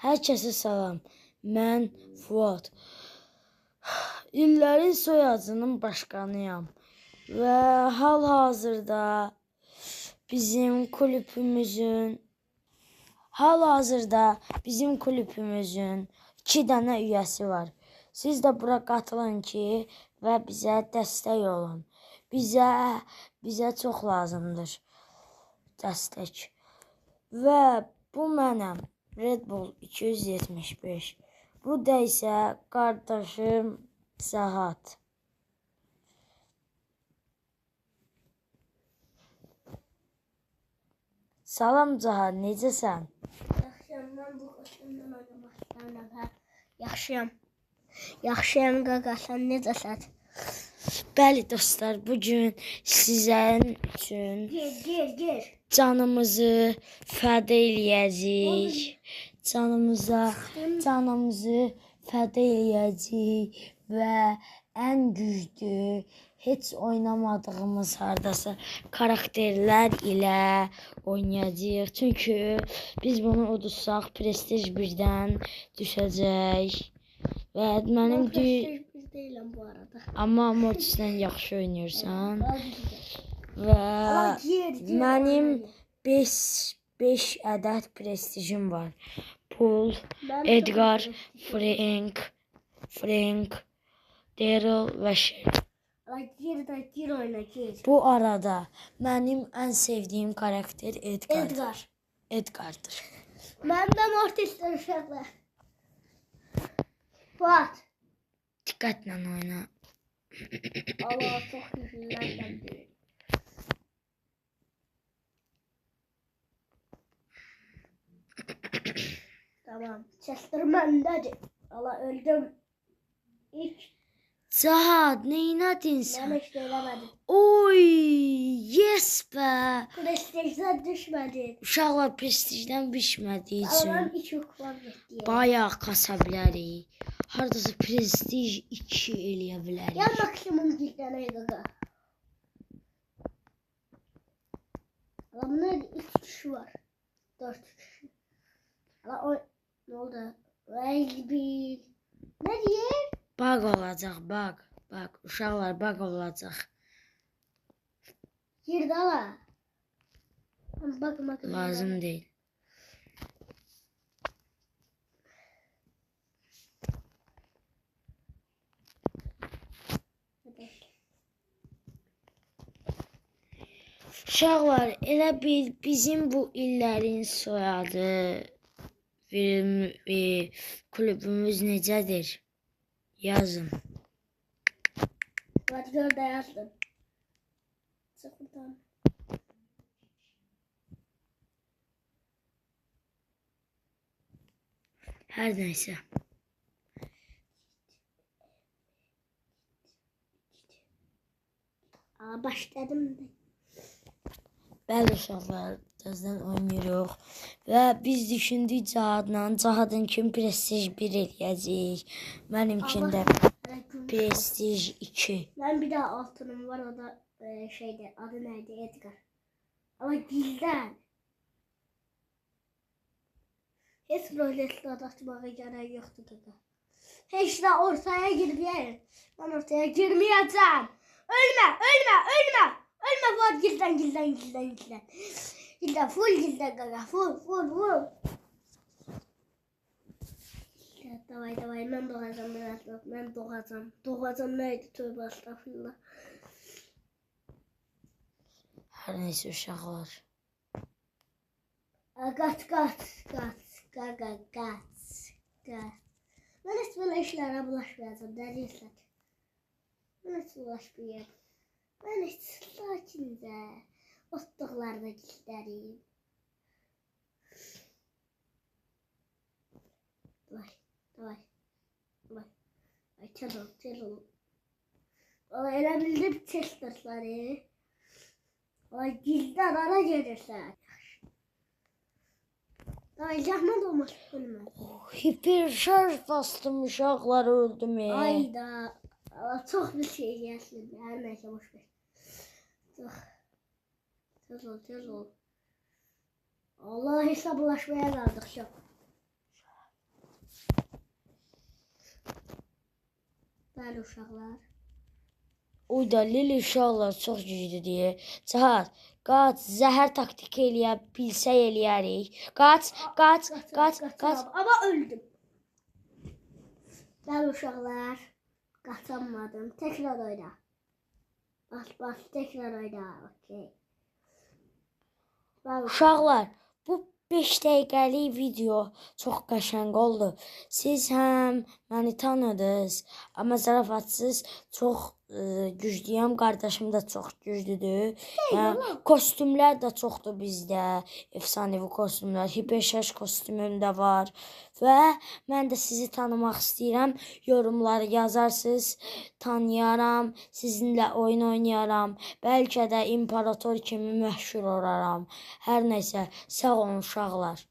Hər kəsə salam. Mən Fuad. İllərin soyadının başqanıyam. Və hal-hazırda bizim kulübümüzün 2 dənə üyəsi var. Siz də bura qatılın ki və bizə dəstək olun. Bizə çox lazımdır dəstək. Və bu mənəm. Red Bull 275. Bu da isə qardaşım Cahat. Salam Cahat, necəsən? Yaxşıyam, mən bu qoşundan oynamaq istəmirəm. Hə. Yaxşıyam. Yaxşıyam qaqa, sən necəsən? Bəli dostlar, bugün sizin üçün Gir. Canımızı fəda eləyəcəyik. Canımızı fəda eləyəcəyik və ən güclü, heç oynamadığımız hardasa karakterlər ilə oynayacağıq. Çünki biz bunu udursaq prestij 1-dən düşəcək. Və mənim prestij 1 deyiləm bu arada. Amma Mortislə yaxşı oynayırsan. Və mənim 5 ədəd prestijim var. Pul, Edgar, Frank, Daryl və Shelly. Gir oyna, gir. Bu arada mənim ən sevdiyim karakter Edgardır. Edgardır. Mənim də Mortisdir uşaqlar. Fuat. Diqqətlə oyna. Allah, çox güclülərdən biri. Tamam. Chester məndədir. Allah, öldüm. İlk. Cahat, neynədin sən? Mən heç nə eləmədim. Oy, yes bə. Prestijdən düşmədi. Uşaqlar prestijdən düşmədiyi üçün. Amma 2 kupam getdi. Bayaq kasa bilərik. Hardasa prestij 2 eləyə bilərik. Ya maksimum gizlənək qaqa. Adamlar 3 kişi var. 4 kişi. Allah, o ne oldu? Bir. Ne deyir? Bug olacaq, bug. Bug, uşaqlar bug olacaq. Girdi ala. Bak. Lazım deyil. Uşaqlar, elə bil bizim bu illərin soyadı kulübümüz necədir? Yazın. Hadi gör də yazdım. Çıx buradan. Hər nəysə. Aa, başladım da. Bəli uşaqlar, təzədən oynayırıq və biz düşündük Cahadla, Cahadın kim prestij 1 eləyəcəyik, mənimkində prestij 2. Mən bir daha altınım var, o da şeydi, adı neydi, Edgar. Ama gizlən. Heç roletlə atmağa gərək yoxdur qaqa. Heç də ortaya girməyəm. Mən ortaya girməyəcəm. Ölmə, ölmə, ölmə. Ölmə Fuat, gizlən. Gizlən, full gizlən qaqa, full. Davay, mən doğacam biraz, mən doğacam. Doğacam neydi, tövbə estağfurullah. Hər neysə uşaqlar. Qaç, qaqa, qaç. Mən heç belə işlərə bulaşmayacam, dəliyirsən. Mən heç bulaşmayacam. Mən heç sakincə otluqlarda gizlərim. Davay. Ay, tez ol. Valla elə bildim Chester'ları. Valla gizlən, ara gedirsən. Davay, zəhmət olmaz, ölmə. Hiper şarj bastım, uşaqlar öldüm. Ayda. Valla çox bir şey gəlsin. Hər nəysə, boş ver. Çox. Tez ol. Allah, hesablaşmaya qaldıq çox. Bəli uşaqlar. Uyda Lili uşaqlar çox güclüdür deyə. Cahat, qaç, zəhər taktiki eləyə bilsək eləyərik. Qaç, qaç, qaç, qaç. Amma öldüm. Bəli uşaqlar. Qaçamadım. Tekrar oyna. Bas bas tekrar oyna. Okey. Bəli. Uşaqlar, bu 5 dəqiqəlik video çox qəşəng oldu. Siz həm məni tanıdınız, amma zarafatsız çox güclüyəm. Qardaşım da çox güclüdür. Yəni kostümlər də çoxdur bizdə. Efsanevi kostümlər, hiperşarj kostümüm də var və mən də sizi tanımaq istəyirəm. Yorumları yazarsınız, tanıyaram, sizinlə oyun oynayaram. Bəlkə də imperator kimi məşhur olaram. Hər nəsə, sağ olun uşaqlar.